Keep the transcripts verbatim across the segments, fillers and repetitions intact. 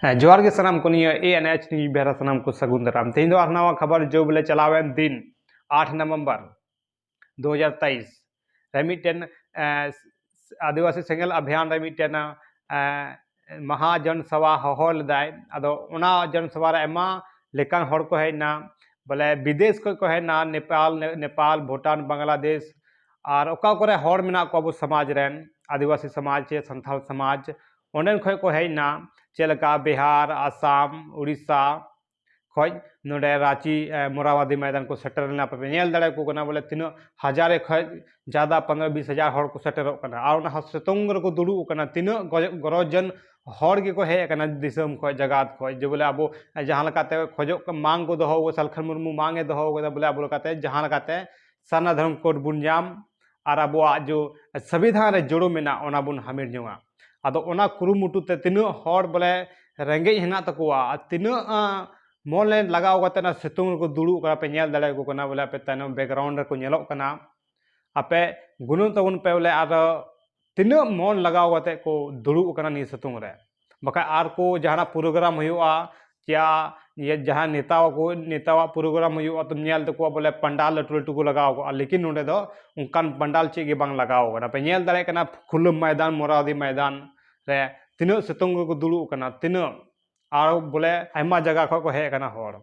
ᱦᱮᱸ, ᱡᱚᱦᱟᱨ ᱜᱮ ᱥᱟᱱᱟᱢ ᱠᱚ᱾ ᱱᱤᱭᱟᱹ A N H News ᱵᱮᱦᱨᱟ ᱥᱟᱱᱟᱢ ᱠᱚ ᱥᱟᱹᱜᱩᱱ ᱫᱟᱨᱟᱢ᱾ ᱛᱮᱦᱮᱧ ᱫᱚ ᱟᱨ ᱱᱟᱣᱟ ᱠᱷᱚᱵᱚᱨ, ᱡᱚ ᱵᱚᱞᱮ ᱪᱟᱞᱟᱣᱮᱱ ᱫᱤᱱ ᱟᱴ ᱱᱚᱵᱷᱮᱢᱵᱚᱨ ᱫᱩ ᱦᱟᱡᱟᱨ ᱛᱮᱭᱤᱥ ᱨᱮ ᱢᱤᱫᱴᱮᱱ, ᱮ, ᱟᱹᱫᱤᱵᱟᱹᱥᱤ ᱥᱮᱸᱜᱮᱞ ᱚᱵᱷᱤᱭᱟᱱ ᱨᱮ ᱢᱤᱫᱴᱮᱱ, ᱮ, ᱢᱟᱦᱟ ᱡᱚᱱ ᱥᱚᱵᱷᱟ ᱦᱚᱦᱚ ᱞᱮᱫᱟᱭ᱾ ᱟᱫᱚ ᱚᱱᱟ ᱡᱚᱱ ᱥᱚᱵᱷᱟ ᱨᱮ ᱟᱭᱢᱟ ᱞᱮᱠᱟᱱ ᱦᱚᱲ ᱠᱚ ᱦᱮᱡ ᱮᱱᱟ, ᱵᱚᱞᱮ ᱵᱤᱫᱮᱥ ᱠᱷᱚᱱ ᱠᱚ ᱦᱮᱡ ᱮᱱᱟ, ᱱᱮᱯᱟᱞ, ᱱᱮᱯᱟᱞ, ᱵᱷᱩᱴᱟᱱ, ᱵᱟᱝᱞᱟᱫᱮᱥ, ᱟᱨ ᱚᱠᱟ ᱠᱚᱨᱮ ᱦᱚᱲ ᱢᱮᱱᱟᱜ ᱠᱚᱣᱟ ᱟᱵᱚ ᱥᱚᱢᱟᱡᱽ ᱨᱮᱱ, ᱟᱹᱫᱤᱵᱟᱹᱥᱤ ᱥᱚᱢᱟᱡᱽ ᱪᱮ ᱥᱟᱱᱛᱟᱲ ᱥᱚᱢᱟᱡᱽ, ᱚᱸᱰᱮᱱ ᱠᱷᱚᱱ ᱠᱚ ᱦᱮᱡ ᱮᱱᱟ᱾ ᱪᱮᱫ ᱞᱮᱠᱟ ᱵᱤᱦᱟᱨ, ᱟᱥᱟᱢ, ᱩᱲᱤᱥᱥᱟ ᱠᱷᱚᱱ ᱱᱚᱰᱮ ᱨᱟᱸᱪᱤ, ᱮ, ᱢᱚᱨᱟᱵᱟᱫᱤ ᱢᱚᱭᱫᱟᱱ ᱠᱚ ᱥᱮᱴᱮᱨ ᱞᱮᱱᱟ᱾ ᱟᱯᱮ ᱯᱮ ᱧᱮᱞ ᱫᱟᱲᱮᱭᱟᱠᱚ ᱠᱟᱱᱟ, ᱵᱚᱞᱮ ᱛᱤᱱᱟᱹᱜ ᱦᱟᱡᱟᱨ ᱠᱷᱚᱱ ᱡᱟᱫᱟ, ᱯᱚᱱᱨᱚ ᱵᱤᱥ ᱦᱟᱡᱟᱨ ᱦᱚᱲ ᱠᱚ ᱥᱮᱴᱮᱨᱚᱜ ᱠᱟᱱᱟ, ᱟᱨ ᱚᱱᱟ ᱥᱤᱛᱩᱝ ᱨᱮᱠᱚ ᱫᱩᱲᱩᱵ ᱠᱟᱱᱟ᱾ ᱛᱤᱱᱟᱹᱜ ᱜᱚ-, ᱜᱚᱨᱚᱡᱽ ᱡᱚᱱ ᱦᱚᱲ ᱜᱮᱠᱚ ᱦᱮᱡ ᱟᱠᱟᱱᱟ ᱫᱤᱥᱚᱢ ᱠᱷᱚᱱ, ᱡᱟᱜᱟᱛ ᱠᱷᱚᱱ, ᱡᱮ ᱵᱚᱞᱮ ᱟᱵᱚ ᱡᱟᱦᱟᱸ ᱞᱮᱠᱟᱛᱮ ᱠᱷᱚᱡᱚᱜ ᱠᱟ-, ᱢᱟᱝ ᱠᱚ ᱫᱚᱦᱚ ᱟᱠᱟᱫᱟ, ᱥᱟᱞᱠᱷᱟᱱ ᱢᱩᱨᱢᱩ ᱢᱟᱝ ᱮ ᱫᱚᱦᱚ ᱟᱠᱟᱫᱟ, ᱵᱚᱞᱮ ᱟᱵᱚ ᱞᱮᱠᱟᱛᱮ ᱡᱟᱦᱟᱸ ᱞᱮᱠᱟᱛᱮ ᱥᱟᱨᱱᱟ ᱫᱷᱚᱨᱚᱢ ᱠᱳᱰ ᱵᱚᱱ ᱧᱟᱢ ᱟᱨ ᱟᱵᱚᱣᱟᱜ ᱡᱚ ᱥᱚᱝᱵᱤᱫᱷᱟᱱ ᱨᱮ ᱡᱩᱲᱟᱹ ᱢᱮᱱᱟᱜ, ᱚᱱᱟ ᱵᱚᱱ ᱦᱟᱢᱮᱴ ᱡᱚᱝᱟ᱾ ᱟᱫᱚ ᱚᱱᱟ ᱠᱩᱨᱩᱢᱩᱴᱩ ᱛᱮ ᱛᱤᱱᱟᱹᱜ ᱦᱚᱲ ᱵᱚᱞᱮ ᱨᱮᱸᱜᱮᱡ ᱦᱮᱱᱟᱜ ᱛᱟᱠᱚᱣᱟ ᱟᱨ ᱛᱤᱱᱟᱹᱜ, ᱟᱸ, ᱢᱚᱱᱮ ᱞᱟᱜᱟᱣ ᱠᱟᱛᱮ ᱚᱱᱟ ᱥᱤᱛᱩᱝ ᱨᱮᱠᱚ ᱫᱩᱲᱩᱵ ᱠᱟᱱᱟ, ᱯᱮ ᱧᱮᱞ ᱫᱟᱲᱮᱭᱟᱠᱚ ᱠᱟᱱᱟ, ᱵᱚᱞᱮ ᱟᱯᱮ ᱛᱟᱭᱱᱚᱢ background ᱨᱮᱠᱚ ᱧᱮᱞᱚᱜ ᱠᱟᱱᱟ᱾ ᱟᱯᱮ ᱜᱩᱱᱟᱹᱣ ᱛᱟᱵᱚᱱ ᱯᱮ ᱵᱚᱞᱮ, ᱟᱨ ᱛᱤᱱᱟᱹᱜ ᱢᱚᱱ ᱞᱟᱜᱟᱣ ᱠᱟᱛᱮ ᱠᱚ ᱫᱩᱲᱩᱵ ᱠᱟᱱᱟ ᱱᱤᱭᱟᱹ ᱥᱤᱛᱩᱝ ᱨᱮ᱾ ᱵᱟᱠᱷᱟᱡ ᱟᱨ ᱠᱚ ᱡᱟᱦᱟᱱᱟᱜ program ᱦᱩᱭᱩᱜᱼᱟ, ᱪᱮᱭᱟ ᱤᱭᱟᱹ ᱡᱟᱦᱟᱸ ᱱᱮᱛᱟ ᱠᱚ, ᱱᱮᱛᱟᱣᱟᱜ program ᱦᱩᱭᱩᱜᱼᱟ, ᱛᱚᱢ ᱧᱮᱞ ᱛᱟᱠᱚᱣᱟ ᱵᱚᱞᱮ ᱯᱟᱱᱰᱟᱞ ᱞᱟᱹᱴᱩ ᱞᱟᱹᱴᱩ ᱠᱚ ᱞᱟᱜᱟᱣ ᱠᱚᱜᱼᱟ, ᱞᱮᱠᱤᱱ ᱱᱚᱰᱮ ᱫᱚ ᱚᱱᱠᱟᱱ ᱯᱟᱱᱰᱟᱞ ᱪᱮᱫ ᱜᱮ ᱵᱟᱝ ᱞᱟᱜᱟᱣ ᱠᱟᱱᱟ᱾ ᱯᱮ ᱧᱮᱞ ᱫᱟᱲᱮᱭᱟᱜ ᱠᱟᱱᱟ ᱠᱷᱩᱞᱟᱹ ᱢᱚᱭᱫᱟᱱ, ᱢᱚᱨᱟᱣᱫᱤ ᱢᱚᱭᱫᱟᱱ ᱨᱮ ᱛᱤᱱᱟᱹᱜ ᱥᱤᱛᱩᱝ ᱨᱮᱠᱚ ᱫᱩᱲᱩᱵ ᱠᱟᱱᱟ, ᱛᱤᱱᱟᱹᱜ, ᱟᱨ ᱵᱚᱞᱮ ᱟᱭᱢᱟ ᱡᱟᱭᱜᱟ ᱠᱷᱚᱱ ᱠᱚ ᱦᱮᱡ ᱟᱠᱟᱱᱟ ᱦᱚᱲ᱾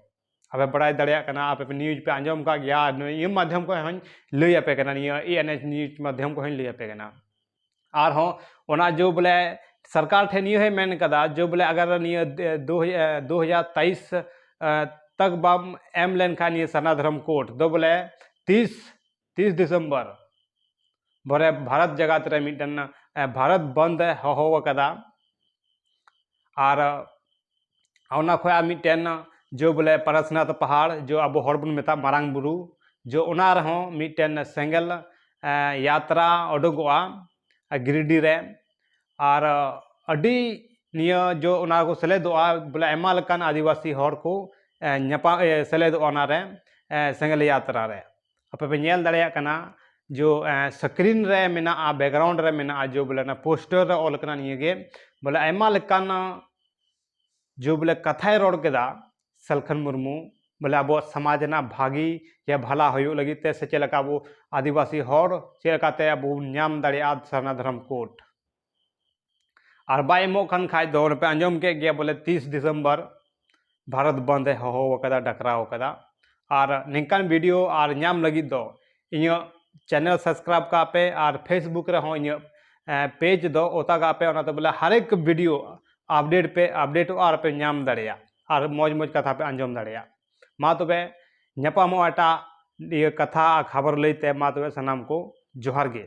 ᱟᱯᱮ ᱵᱟᱲᱟᱭ ᱫᱟᱲᱮᱭᱟᱜ ᱠᱟᱱᱟ, ᱟᱯᱮ ᱯᱮ news ᱯᱮ ᱟᱸᱡᱚᱢ ᱟᱠᱟᱫ ᱜᱮᱭᱟ, ᱟᱨ ᱱᱤᱭᱟᱹ ᱢᱟᱫᱽᱫᱷᱚᱢ ᱠᱷᱚᱱ ᱦᱚᱸᱧ ᱞᱟᱹᱭ ᱟᱯᱮ ᱠᱟᱱᱟ, ᱱᱤᱭᱟᱹ A N H news ᱢᱟᱫᱽᱫᱷᱚᱢ ᱠᱷᱚᱱ ᱦᱚᱸᱧ ᱞᱟᱹᱭ ᱟᱯᱮ ᱠᱟᱱᱟ᱾ ᱟᱨᱦᱚᱸ ᱚᱱᱟ ᱡᱚ ᱵᱚᱞᱮ ᱥᱚᱨᱠᱟᱨ ᱴᱷᱮᱱ ᱱᱤᱭᱟᱹ ᱦᱚᱸᱭ ᱢᱮᱱ ᱠᱟᱫᱟ, ᱡᱚ ᱵᱚᱞᱮ ᱟᱜᱟᱨ ᱱᱤᱭᱟᱹ ᱫᱩ, ᱫᱩ ᱦᱟᱡᱟᱨ ᱛᱮᱭᱤᱥ, ᱮ, ᱛᱟᱠ ᱵᱟᱢ ᱮᱢ ᱞᱮᱱᱠᱷᱟᱱ ᱱᱤᱭᱟᱹ ᱥᱟᱨᱱᱟ ᱫᱷᱚᱨᱚᱢ ᱠᱳᱰ ᱫᱚ ᱵᱚᱞᱮ ᱛᱤᱥ, ᱛᱤᱥ ᱰᱤᱥᱮᱢᱵᱚᱨ ᱵᱚᱞᱮ ᱵᱷᱟᱨᱚᱛ ᱡᱟᱠᱟᱛ ᱨᱮ ᱢᱤᱫᱴᱮᱱ, ᱮ, ᱵᱷᱟᱨᱚᱛ ᱵᱚᱱᱫ ᱮ ᱦᱚᱦᱚ ᱟᱠᱟᱫᱟ᱾ ᱟᱨ ᱚᱱᱟ ᱠᱷᱚᱱ ᱟᱨ ᱢᱤᱫᱴᱮᱱ ᱡᱚ ᱵᱚᱞᱮ ᱯᱟᱨᱟᱥᱱᱟᱛᱷ ᱯᱟᱦᱟᱲ, ᱡᱚ ᱟᱵᱚ ᱦᱚᱲ ᱵᱚᱱ ᱢᱮᱛᱟᱜ ᱢᱟᱨᱟᱝ ᱵᱩᱨᱩ, ᱡᱚ ᱚᱱᱟ ᱨᱮᱦᱚᱸ ᱢᱤᱫᱴᱮᱱ ᱥᱮᱸᱜᱮᱞ, ᱮ, ᱭᱟᱛᱨᱟ ᱩᱰᱩᱠᱚᱜᱼᱟ, ᱮ, ᱜᱤᱨᱤᱰᱤ ᱨᱮ᱾ ᱟᱨ ᱟᱹᱰᱤ ᱱᱤᱭᱟᱹ ᱡᱚ ᱚᱱᱟ ᱠᱚ ᱥᱮᱞᱮᱫᱚᱜᱼᱟ, ᱵᱚᱞᱮ ᱟᱭᱢᱟ ᱞᱮᱠᱟᱱ ᱟᱹᱫᱤᱵᱟᱹᱥᱤ ᱦᱚᱲ ᱠᱚ, ᱮ, ᱧᱟᱯᱟᱢ, ᱮ, ᱥᱮᱞᱮᱫᱚᱜᱼᱟ ᱚᱱᱟᱨᱮ, ᱮ, ᱥᱮᱸᱜᱮᱞ ᱭᱟᱛᱨᱟ ᱨᱮ᱾ ᱟᱯᱮ ᱯᱮ ᱧᱮᱞ ᱫᱟᱲᱮᱭᱟᱜ ᱠᱟᱱᱟ, ᱡᱚ, ᱮ, screen ᱨᱮ ᱢᱮᱱᱟᱜᱼᱟ, background ᱨᱮ ᱢᱮᱱᱟᱜᱼᱟ, ᱡᱚ ᱵᱚᱞᱮ ᱚᱱᱟ poster ᱨᱮ ᱚᱞ ᱠᱟᱱᱟ ᱱᱤᱭᱟᱹ ᱜᱮ, ᱵᱚᱞᱮ ᱟᱭᱢᱟ ᱞᱮᱠᱟᱱ ᱡᱮ ᱵᱚᱞᱮ ᱠᱟᱛᱷᱟᱭ ᱨᱚᱲ ᱠᱮᱫᱟ ᱥᱟᱞᱠᱷᱟᱱ ᱢᱩᱨᱢᱩ, ᱵᱚᱞᱮ ᱟᱵᱚ ᱥᱚᱢᱟᱡᱽ ᱨᱮᱱᱟᱜ ᱵᱷᱟᱹᱜᱤ ᱭᱟ ᱵᱷᱟᱞᱟ ᱦᱩᱭᱩᱜ ᱞᱟᱹᱜᱤᱫ ᱛᱮ ᱥᱮ ᱪᱮᱫ ᱞᱮᱠᱟ ᱟᱵᱚ ᱟᱹᱫᱤᱵᱟᱹᱥᱤ ᱦᱚᱲ ᱪᱮᱫ ᱞᱮᱠᱟᱛᱮ ᱟᱵᱚ ᱵᱚᱱ ᱧᱟᱢ ᱫᱟᱲᱮᱭᱟᱜᱼᱟ ᱥᱟᱨᱱᱟ ᱫᱷᱚᱨᱚᱢ ᱠᱳᱰ᱾ ᱟᱨ ᱵᱟᱭ ᱮᱢᱚᱜ ᱠᱷᱟᱱ ᱠᱷᱟᱡ ᱫᱚ ᱚᱱᱮ ᱯᱮ ᱟᱸᱡᱚᱢ ᱠᱮᱫ ᱜᱮᱭᱟ ᱵᱚᱞᱮ ᱛᱤᱥ ᱰᱤᱥᱮᱢᱵᱚᱨ ᱵᱷᱟᱨᱚᱛ ᱵᱚᱱᱫ ᱮ ᱦᱚᱦᱚ ᱟᱠᱟᱫᱟ, ᱰᱟᱠᱨᱟᱣ ᱟᱠᱟᱫᱟ᱾ ᱟᱨ ᱱᱤᱝᱠᱟᱱ ᱵᱷᱤᱰᱤᱭᱳ ᱟᱨ ᱧᱟᱢ ᱞᱟᱹᱜᱤᱫ ᱫᱚ ᱤᱧᱟᱹᱜ ᱪᱮᱱᱮᱞ ᱥᱟᱵᱥᱠᱨᱟᱭᱤᱵ ᱠᱟᱜ ᱯᱮ ᱟᱨ ᱯᱷᱮᱥᱵᱩᱠ ᱨᱮᱦᱚᱸ ᱤᱧᱟᱹᱜ ᱯᱮᱡᱽ ᱫᱚ ᱚᱛᱟ ᱠᱟᱜ ᱯᱮ, ᱚᱱᱟᱛᱮ ᱵᱚᱞᱮ ᱦᱟᱨᱮᱠ ᱵᱷᱤᱰᱤᱭᱳ ᱟᱯᱰᱮᱴ ᱯᱮ ᱟᱯᱰᱮᱴᱚᱜᱼᱟ ᱟᱨ ᱯᱮ ᱧᱟᱢ ᱫᱟᱲᱮᱭᱟᱜᱼᱟ ᱟᱨ ᱢᱚᱡᱽ ᱢᱚᱡᱽ ᱠᱟᱛᱷᱟ ᱯᱮ ᱟᱸᱡᱚᱢ ᱫᱟᱲᱮᱭᱟᱜᱼᱟ᱾ ᱢᱟ ᱛᱚᱵᱮ ᱧᱟᱯᱟᱢᱚᱜᱼᱟ ᱮᱴᱟᱜ ᱤᱭᱟᱹ ᱠᱟᱛᱷᱟ ᱟᱨ ᱠᱷᱚᱵᱚᱨ ᱞᱟᱹᱭᱛᱮ᱾ ᱢᱟ ᱛᱚᱵᱮ ᱥᱟᱱᱟᱢ ᱠᱚ ᱡᱚᱦᱟᱨ ᱜᱮ᱾